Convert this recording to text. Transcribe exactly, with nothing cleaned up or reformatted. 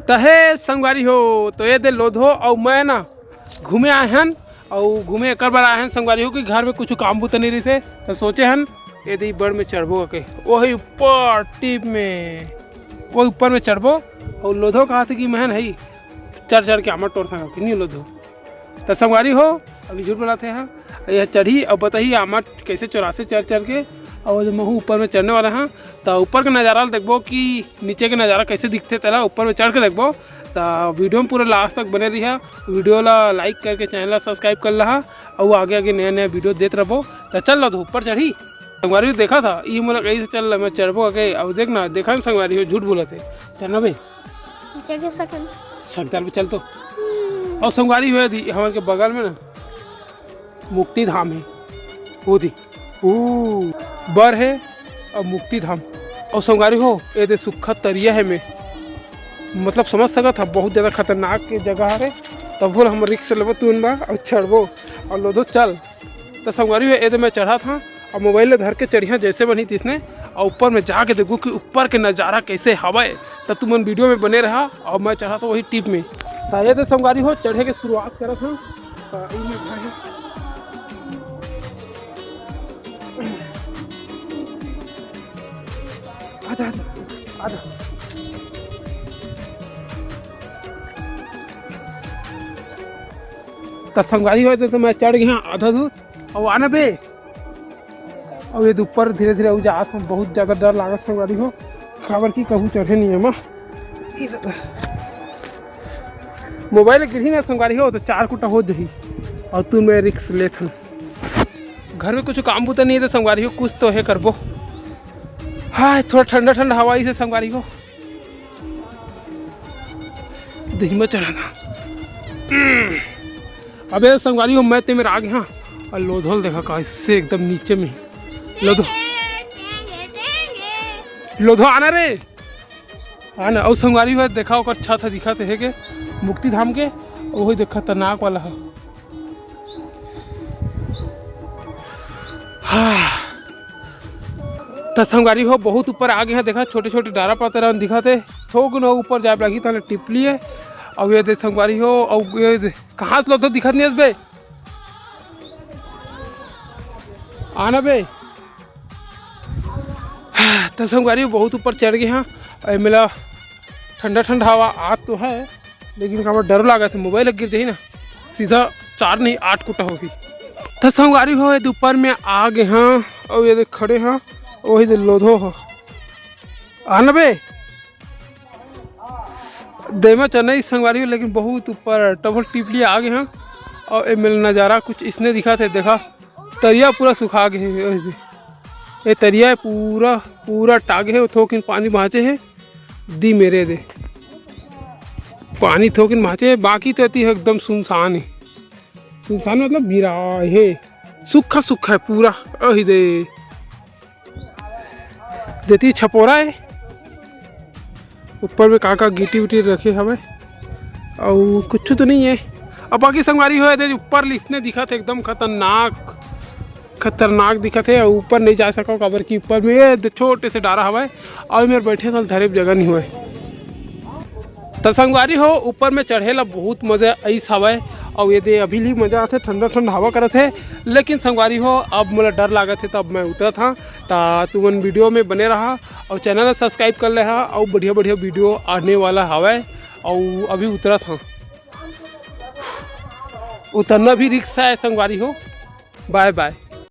त हे संगवारी हो, तो ये दे लोधो अउ मैं ना घूमे आए हन, अउ घूमे एकर बर आए हन संगवारी हो कि घर में कुछ काम बुता नहीं रहिसे, त सोचे हन ये दे बड़ में चढ़बो के, वही ऊपर टीप में, वो ऊपर में चढ़बो। अउ लोधो कहा थे कि मैं नहीं चढ़ चढ़ के आमा टोर संग के नहीं लोधो। त संगवारी हो, अभी झूठ बोलाथे हा, यह चढ़ी अब बताही आमा कैसे चोराथे चढ़ चढ़ के, और महू ऊपर में चढ़ने वाला हाँ। त ऊपर के नज़ारा ल देखबो कि नीचे के नज़ारा कैसे दिखथे, तेला ऊपर में चढ़ के देखबो। त वीडियो में पूरा लास्ट तक बने रहिहा, वीडियो ला लाइक करके चैनल ला सब्सक्राइब कर लहा, और आगे आगे नया नया वीडियो देत रहबो। त चल लो, ऊपर चढ़ी। संगवारी देखा था, ये मोला कहीं से चल रहा, मैं चढ़बो आगे। अब देख ना, देखा ना संगवारी हो, झूठ बोला थे। चल ना बे। नीचे के सकन। सकदार पे चल तो। हम्म। और संगवारी हो दी, हमारे के बगल में ना मुक्ति धाम है, वो दी, वो बर है और मुक्ति धाम। और संगवारी हो, ये दे सुखा तरिया है में, मतलब समझ सकत हा, बहुत ज़्यादा खतरनाक जगह हरे। तब बोल हम रिक्स लेबो तुन बा और चढ़बो और लोधो चल। त संगवारी हो, ये दे मैं चढ़ा था और मोबाइल ले धर के चढ़िया जैसे बनी तिसने, और ऊपर में जाके देखो कि ऊपर के नज़ारा कैसे हवय। त तुमन वीडियो में बने रहा और मैं चढ़ा था वही टिप में। त ये दे संगवारी हो, चढ़े के शुरुआत करत हूँ। त ई में भाई, आजा, आजा, आजा। त संगवारी हो, तो मैं चढ़ गया आधा दूर। अउ आना बे। अउ ये दे ऊपर धीरे धीरे अउ जात हूँ, बहुत ज़्यादा डर लागत संगवारी हो, काबर कि कहूँ चढ़े नहीं है मैं। मोबाइल गिरही ना संगवारी हो, तो चार कुटा हो जही। और तू मैं रिक्स लेत हन। घर में कुछ काम बुता नहीं है तो संगवारी हो, कुछ तो है करबो। हाँ, थोड़ा ठंडा ठंडा हवा इसे संगवारी हो। दही में चढ़ाना। अबे संगवारी हो, मैं ते मेरा आ गया। और लोधो ल देखा का इससे एकदम नीचे में। लोधो, लोधो आना रे, आना। और संगवारी हो देखा, ओकर छत ह दिखत हे के मुक्ति धाम के, वही देख खतरनाक वाला है। हाँ। त संगवारी हो, बहुत ऊपर आ गए हैं। देखा, छोटे छोटे डारा पातर दिखत हे। थोक न ऊपर जाए लगी, तले टिपली है। अब ये दे संगवारी हो, अब ये दे, कहाँ से लोधो दिखत नहीं बे? आना बे। त संगवारी हो, बहुत ऊपर चढ़ गए हैं। ए मेला ठंडा ठंडा हवा आत तो है, लेकिन काबर डर लागत हे, मोबाइल गिर जाही ना, सीधा चार नहीं आठ कुटा होही। त संगवारी हो, ये दे ऊपर में आ गए हाँ, और ये दे खड़े हाँ, वही दे लोधो हो। आना बे। देमा चनई संगवारी हो, लेकिन बहुत ऊपर डबल टिपली आ गए हाँ, और ए मेला नज़ारा कुछ इसने दिखत हे। देखा, तरिया पूरा सुखा गए हे। ये तरिया पूरा, पूरा टागे हे, थोकिन पानी बाँचे हे। दी मेरे दे। पानी थोकिन बाँचे हे, बाकी तो एती एकदम सुनसान हे। सुनसान मतलब बिराय हे, सुक्खा सुक्खा हे पूरा। अहि दे, देती छपोरा हे, ऊपर में का का गिट्टी उट्टी रखे हवे, अउ कुछ तो नहीं हे। अब बाकी संगवारी हो, एदे ऊपर लिसने दिखत हे, एकदम खतरनाक। खतरनाक दिखत हे। ऊपर नहीं जा सको, काबर कि ऊपर में ये दे छोटे से डारा हवय, अउ मेर बैठे सल धरे जगह नहीं होय। त संगवारी हो, ऊपर में चढ़े ला बहुत मजा आइस हवय, अउ ये दे अभी भी मजा आथे, ठंडा ठंडा हवा करत हे। लेकिन संगवारी हो, अब मोला डर लागत हे, तब मैं उतरत हाँ। त तुमन वीडियो में बने रहा, अउ चैनल ला सब्सक्राइब कर ले हा, अउ बढ़िया बढ़िया वीडियो आने वाला हवय। अउ अभी उतरत हाँ, उतरना भी रिक्स हे संगवारी हो। बाय बाय।